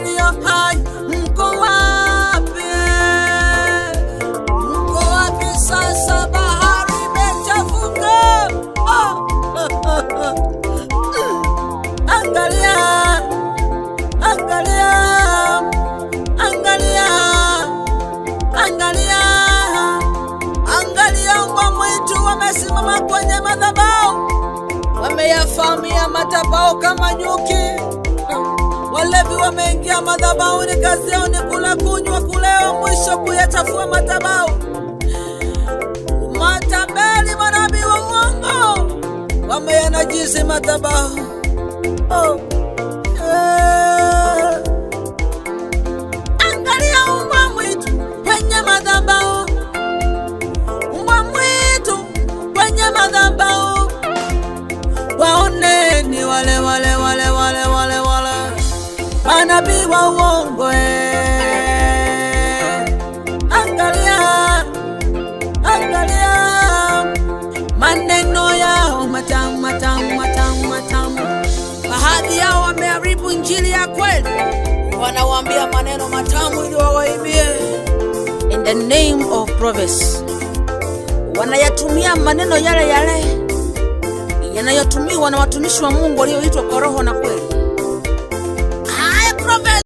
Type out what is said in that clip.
iliyo hai, mko wapi? Mko wapi sasa? Bahari imechafuka. Oh. Angalia, angalia, angalia, angalia, angalia, mbwa mwitu wamesimama kwenye madhabahu, wameyavamia madhabahu kama nyuki. Walevi wameingia madhabahuni, kazi yao ni kula, kunywa, kulewa, mwisho kuyachafua madhabahu. Matapeli, manabii wa uongo wameyanajisi madhabahu. Oh. Eh. Angalia mbwa mwitu kwenye madhabahu, mbwa mwitu kwenye madhabahu, waoneni wale wale wale wale wale wale manabii wa uongo eh. Angalia, angalia maneno yao matamu matamu matamu matamu. Baadhi yao wameharibu injili ya kweli, wanawaambia maneno matamu ili wawaibie. In the name of prophecy, wanayatumia maneno yale yale yanayotumiwa na watumishi wa Mungu walioitwa kwa roho na kweli.